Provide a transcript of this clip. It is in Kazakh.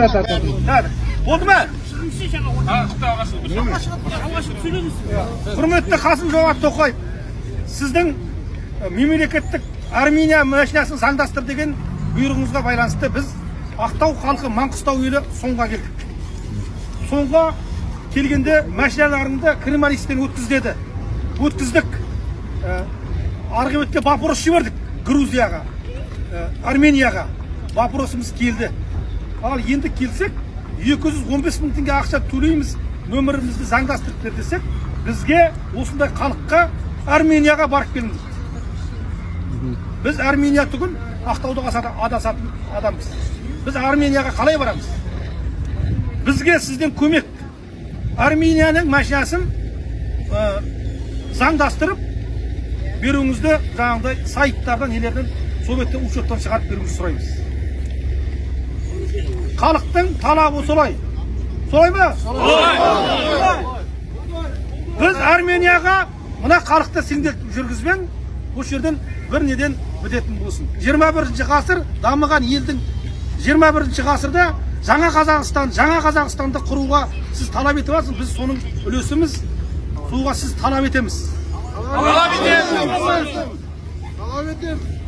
Болды ма? Құрметті Қасым-Жомарт Тоқаев, сіздің мемлекеттік Армения машинасын заңдастыр деген бұйрығыңызға байланысты біз Ақтау халқы, Маңғыстау елі соңға келдік. Соңға келгенде машиналарыңды криминалисттен өткіз деді. Өткіздік. Арғы бетке вопрос жібердік Грузияға, Арменияға. Вопросымыз келді. Ал енді келсек, 215 мың теңге ақша төлейміз, нөмірімізді заңдастырып бер десек, бізге осындай халыққа Арменияға барып келіңіз. Біз Армения түгіл Ақтауда адасатын адамбыз. Біз Арменияға қалай барамыз? Бізге сізден көмек. Арменияның машинасын заңдастырып беруіңізді жаңағыдай сайттардан, нелерден, сол беттен учеттан шығарып беруіңізді сұраймыз. Халықтың талабы солай. Солай ма? Солай. Біз Арменияға мына халықты сеңделтіп жүргізбен, осы жерден бір неден бітетін болсын. 21 ғасыр дамыған елдің 21 ғасырда жаңа Қазақстан, жаңа Қазақстанды құруға сіз талап етіп жатсыз, біз соның үлесіміз, суға сіз талап етеміз. Талап етеміз. Талап етеміз.